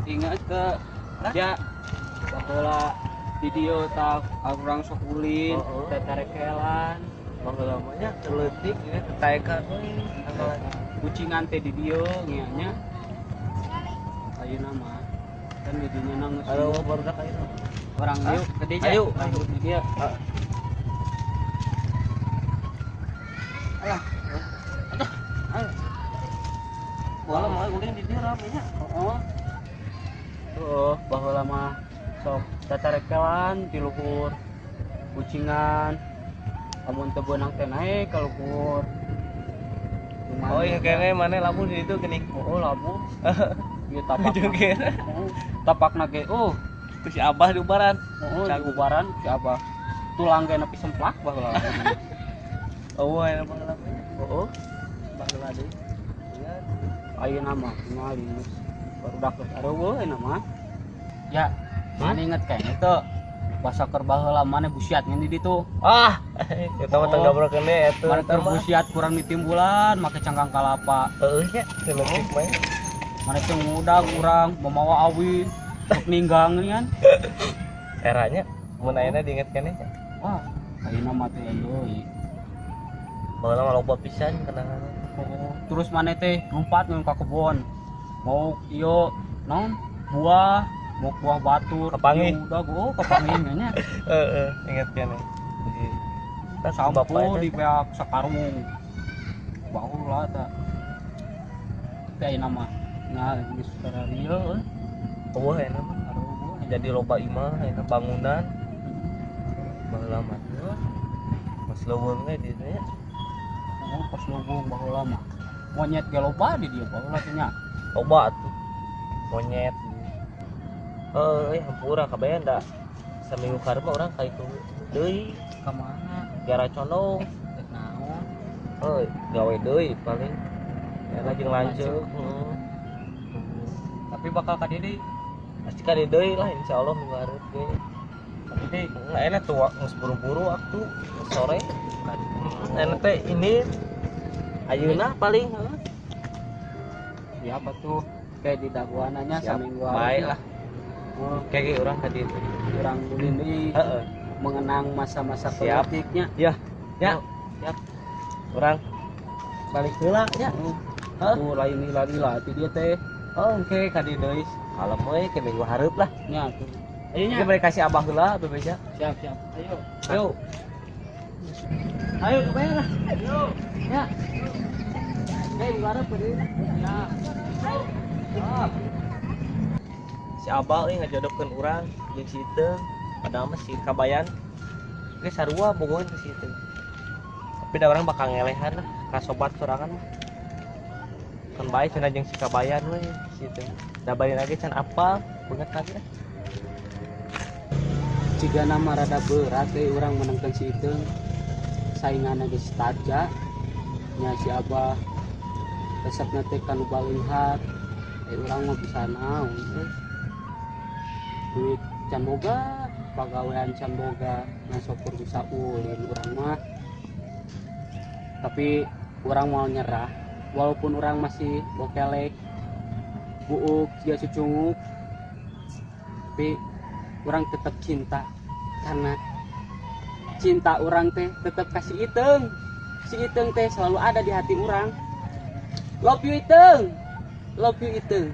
Ingat ke ya baheula di dieu tah urang sok ulin, teh tarekelan. Baheula mah nya leutik ieu tetaekan we. Kucingan teh di dieu nya. Ayeuna mah kan di dinya na geus. Halo barudak ayeuna. Urang yuk ke dieu. Ayo, ayo di dieu. Alah. Aduh. Ayo. Baheula mah ulin di dieu rame nya. Heeh. Heeh, baheula mah sok tatarekelan di luhur kucingan. Amun teu beunang teh naek ka luhur. Oh iya kene maneh labuh di ditu geuning. Oh labuh. Ieu tapak. Tapakna ge oh ku si Abah diubaran. Oh, diubaran si Abah. Tulang ge nepi semplak baheula. Oh, aya baheula mah. Heeh. Baheula deui. Ayeuna mah tingali geus barudak geus areuweuh ayeuna mah. Ya, maneh inget keneh teu? Basa keur baheula maneh busiat ngan di ditu. Ah, eta mah tong dobrokeun deui eta. Maneh keur busiat kurang ditimbulan make cangkang kalapa. Heueuh nya, teu leutik mah. Maneh teh ngudag urang mamawa awi sok ninggang kan. Eranya mun ayeuna diinget keneh nya. Wah, ayeuna mah teh deui. Baheula mah loba pisan kenangan. Oh, terus maneh teh lompat ngeun ka kebon. Mau ieu naon? Buah, mau buah batur. Kapanggih. Udah oh kapanggih nya. Heeh, inget keneh. Sampo di beak sakarung. Baheula tah. Tapi ayeuna mah nah geus sararieu euy. Eueuh ayeuna mah jadi loba imah ayeuna bangunan. Baheula mah mas leuweung ge di dieu nya. Oh, pas leuweung baheula mah. Monyet ge loba di dieu baheula teh nya. Loba atuh. Monyet. Heuh, hampura kabayan da. Saminggu karep mah urang ka itu deui. Ka mana? Gara condong. Rek naon? Heuh, gawe deui paling. Ya jeung lanceuk, heeh. Tapi bakal ka dieu deui. Pasti ka dieu deui lah insyaallah minggu hareup ge. Ka dieu deui. Nah, enak tuh geus buru-buru waktu sore. Enak teh ini ayeuna paling heuh. Siapa tuh? Kayak di daguananya saminggu bae lah. Oh, kayak urang ka dieu. Urang ulin deui. Heeh. Mengenang masa-masa politiknya. Ya. Ya. Siap. Urang balik heula nya. Heeh. Tuh lain lila-lila ti dieu teh. Oh, oke ka dieu deui. Kalem we ke minggu hareup lah. Nya tuh. Ayo nya. Kita balik kasih abah heula bebeja. Siap, siap. Ayo. Ayo. Ayo kebayar lah. Ayo. Ya. Hei, minggu hareup deui. Ya. Siap. Si abah euy ngajodohkeun urang jeung si Iteung. Padahal mah si Kabayan ge sarua bogoheun ka si Iteung. Tapi da urang bakal ngelehan lah ka sobat sorangan mah. Kan bae cenah jeung si Kabayan we si Iteung. Da bari lagi can apal beungeut ka dieu. Cigana mah rada berat euy urang menangkeun si Iteung. Sainganna geus taja. Nya si abah resepna teh ka nu baleunghar. Urang mah bisa naon euy. Duit can boga, pagawean can boga, ngasokur bisa ulin urang mah. Tapi urang mau nyerah, walaupun urang masih bokelek, buuk, jiga cucunguk, tapi urang tetap cinta karena cinta urang teh tetap kasih Iteung. Si Iteung teh selalu ada di hati urang. Love you Iteung. Love you Iteung.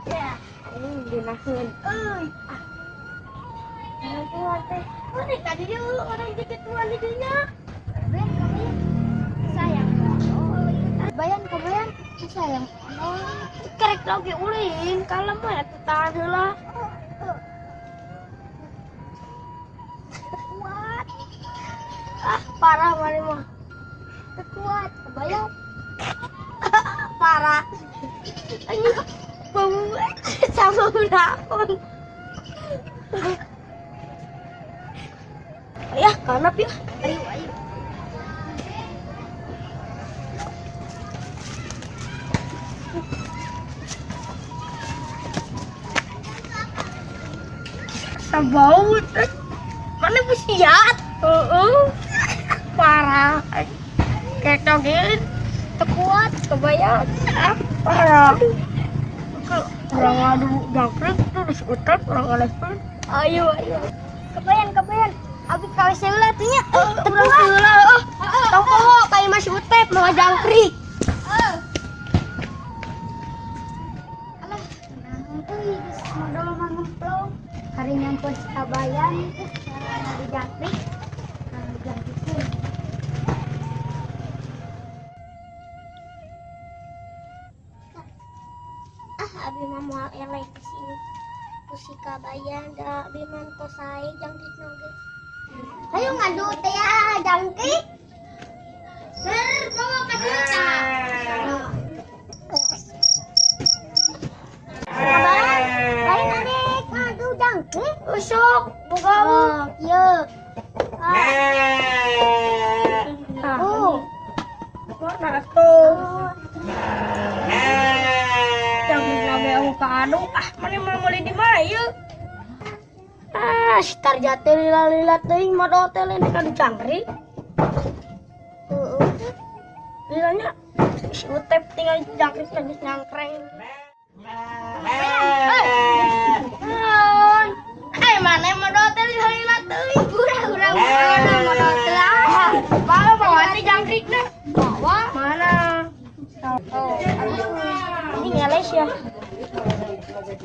Ya, ini dinahin. Euy, ah. Nanti teh. Mana tadi dia orang diketuan di dinya. Bayan kami sayang. Bayan kabayan sayang. Kerek lagi ulin kalem mah atuh tahan heula. Kuat. Ah, parah mari mah. Teu kuat, kebayang. Parah. Anjing. Bau sama berapun. Ya, kanap ya. Ayo, ayo. Asa bau teh. Mana busiat? Heeh. Parah. Ketok ge teu kuat kebayang. Ah, parah. Urang ngadu jangkrik terus utek urang ngaleskeun. Ayo ayo. Kebayan. Abi ka WC heula tuh nya. Urang heula heuh. Tong poho ka imah si Utep mawa jangkrik. Alah, naon euy geus modal mah ngemplong. Hari nyampur si Kabayan ngadu jangkrik. Ngadu jangkrikeun. Ah, abi mah moal eleh di sini. Ku si Kabayan da abi mah tos sae jangkrikna oge. Hayu ngadu teh ya jangkrik. Ber, bawa ka dieu tah. Kabayan, lain adek ngadu jangkrik. Usuk boga Oh, kieu. Ah. Oh. Mana tuh? Jangkrik nabe aku ka anu. Ah, mana mau meuli di mana ieu? Ah, si Tarja teh lila-lila teuing modal teh lain ka jangkrik. Heeh. Lilanya si Utep tinggal jangkrik geus nyangkreng. Naon? Eh, mana modal teh lila-lila teuing. Urang mana modal teh ah. Mana bawa teh jangkrikna? Bawa. Mana? Oh, aduh. Ini ngeles ya.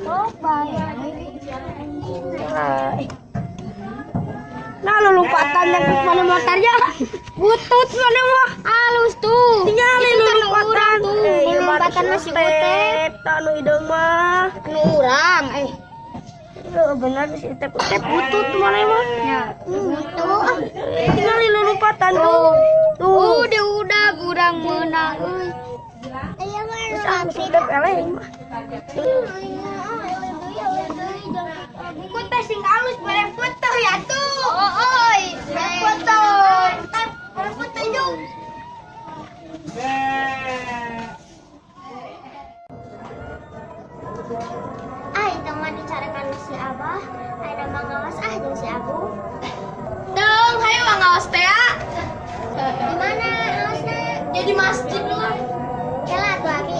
Oh, baik. Nah, lu lompatan jangkrik mana motornya? Butut mana mah? Halus tuh. Tinggal Itu lu kan lompatan. urang tuh. Iya, Lompatan masih Utep. Tanu hideung mah. Anu urang eh. Bener si Utep Utep butut mana mah? Ya, gitu. Ah. Tinggal lu lompatan tuh. Tuh. Udah urang meunang euy. Aya mah Terus ah, si Utep eleh mah. Buku teh sing alus bare foto ya tuh. Oh, oi. Bare foto. Bare foto jeung. Ah, itu mah dicarakan si Abah. Ada mangawas ah jeung si Abu. Dong, hayu mangawas teh ah. Di mana awasna? Jadi masjid lah. Kela tuh abi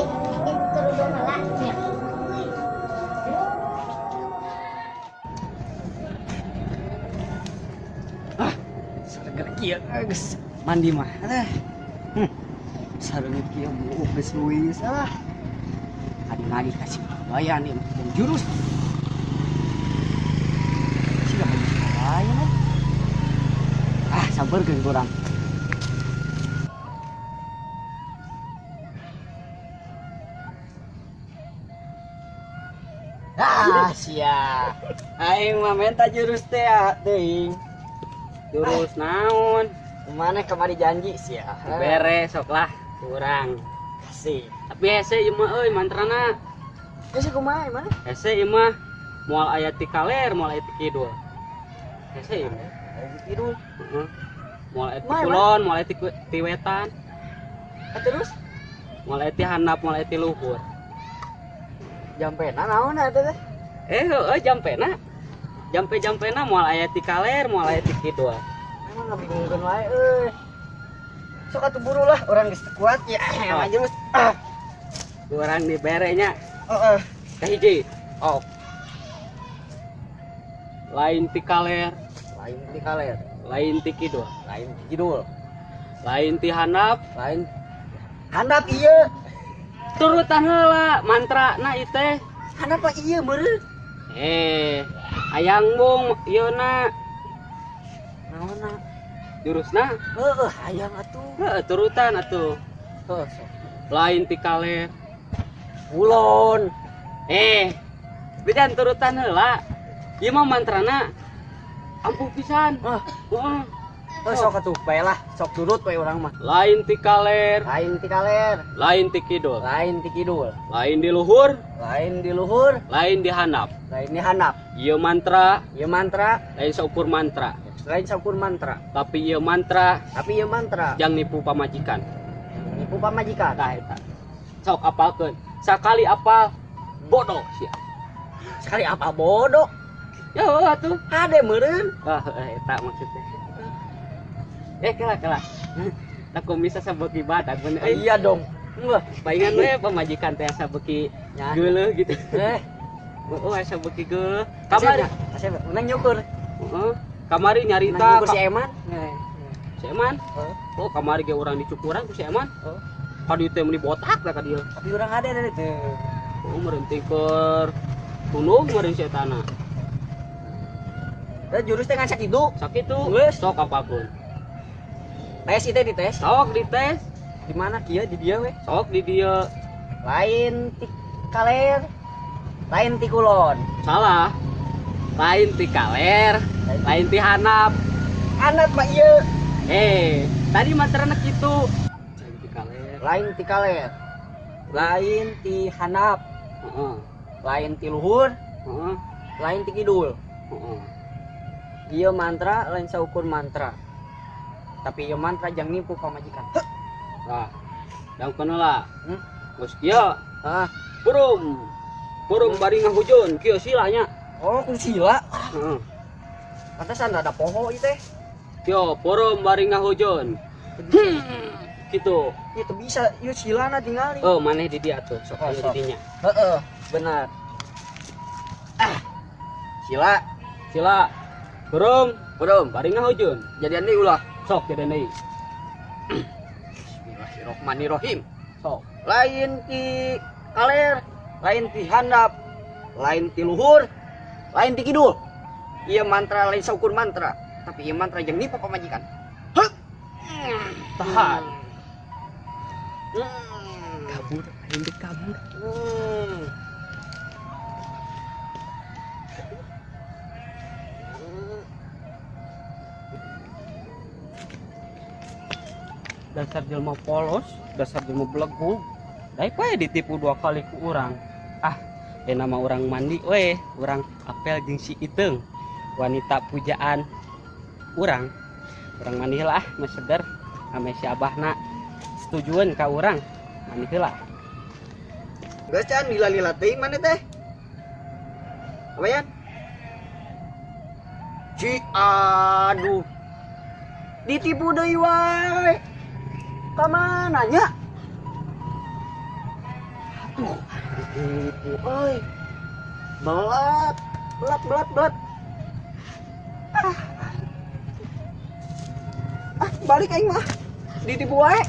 kerudung heula. Ya. Ah, sarga kieu geus mandi mah. Alah. Sareng kieu buuk geus leuwis ah. Adi-adi kasih Kabayan ieu mah jeung jurus. Siga Kabayan ah. Ah, sabarkeun urang. Ah, sia. Aing mah menta jurus teh teuing. Jurus naon? Mana kamari janji sia. Beres sok lah kurang. Kasih. Tapi hese ieu mah euy mantrana. Hese kumaha mana? Hese ieu mah moal aya ti kaler, moal aya ti kidul. Hese ieu mah. Kidul. Heeh. Moal aya ti kulon, moal aya ti wetan. Terus moal aya ti handap, moal aya ti luhur. Jampena naon eta teh? Heueuh jampena. Jampe-jampena moal aya ti kaler, moal aya ti kidul. Emang ngabingungkeun wae euy. Sok atuh buru lah, urang geus teu kuat ya. Oh. Jurus. Urang dibere nya. Heeh. Kahiji. Oh. Lain ti kaler, lain ti kaler, lain ti kidul, lain ti kidul, lain ti handap, lain handap ieu. Turutan heula mantra na ieu teh. Handap mah ieu meureun. Hayang bung ieu na. Naonna? Jurusna? Heeh, hayang atuh. Heeh, turutan atuh. Heeh, sok. Lain ti kaler, kulon. Beda turutan heula. Ieu mah mantrana ampuh pisan. Ah. Heeh. Oh, sok atuh bae lah, sok turut we urang mah. Lain ti kaler, lain ti kaler, lain ti kidul, lain ti kidul, lain di luhur, lain di luhur, lain di handap, lain di handap. Ieu mantra, ieu mantra, lain saukur mantra, lain saukur mantra. Tapi ieu mantra, tapi ieu mantra jang nipu pamajikan. Nipu pamajikan. Tah eta. Sok apalkeun. Sakali apal bodoh sia. Sekali apal bodoh. Ya heuh atuh. Hade meureun. Ah, eta maksudnya. Kela. Tak kumis asa beuki badag bener. Iya dong. Wah, palingan we pamajikan teh asa beuki geuleuh gitu. Heeh, asa beuki geuleuh. Kamari asa menang nyukur. Heeh. Kamari nyarita nyukur si Eman. Si Eman? Oh, kamari ge urang dicukuran ku si Eman. Heeh. Ka dieu teh meuni botak lah ka dieu. Tapi urang hade dari teh. Oh, meureun teh tunduh meureun si etana. Da jurus teh ngan sakitu. Sakitu. Geus. Sok apapun. Tes ieu teh dites. Sok dites. Di mana kieu di dieu we? Sok di dieu. Lain ti kaler, lain ti kulon. Salah. Lain ti kaler, lain ti handap. Handap mah ieu. Tadi mantrana kitu. Lain ti kaler. Lain ti kaler. Lain ti handap. Heeh. Lain ti luhur. Heeh. Lain ti kidul. Heeh. Ieu mantra lain saukur mantra. Tapi ieu mantra jang nipu pamajikan. Tah. Dangkeun heula. Geus kieu. Hah. Burung. Burung bari ngahujun kieu silanya. Oh, ku sila. Heeh. Pantesan rada poho ieu teh. Kieu burung bari ngahujun. Gitu. Ieu teu bisa, ieu silana tingali. Oh, maneh di dieu atuh, sok aya di dinya. Heeh, benar. Ah. Sila, sila. Burung, burung bari ngahujun. Jadian deui ulah. Sok jadian deui. Bismillahirrahmanirrahim. Sok. Lain ti kaler, lain ti handap, lain ti luhur, lain ti kidul. Ieu mantra lain saukur mantra, tapi ieu mantra jeung nipu pamajikan. Heuh. Tahan. Kabur, aing teh kabur. Dasar jelma polos, dasar jelma belegug. Daek we ditipu 2 kali ku urang. Ah, nama urang mandi we, urang apel jeung si Iteung, wanita pujaan urang. Urang mandi heula ah, meh seger ame si abahna setujueun ka urang. Mandi heula. Geus can lila-lila teuing maneh teh. Abayan. Ci aduh. Ditipu deui wae. Ka mana nya? Aduh, ditipu euy. Belat, belat, belat, belat. Ah. Ah, balik aing mah. Ditipu wae.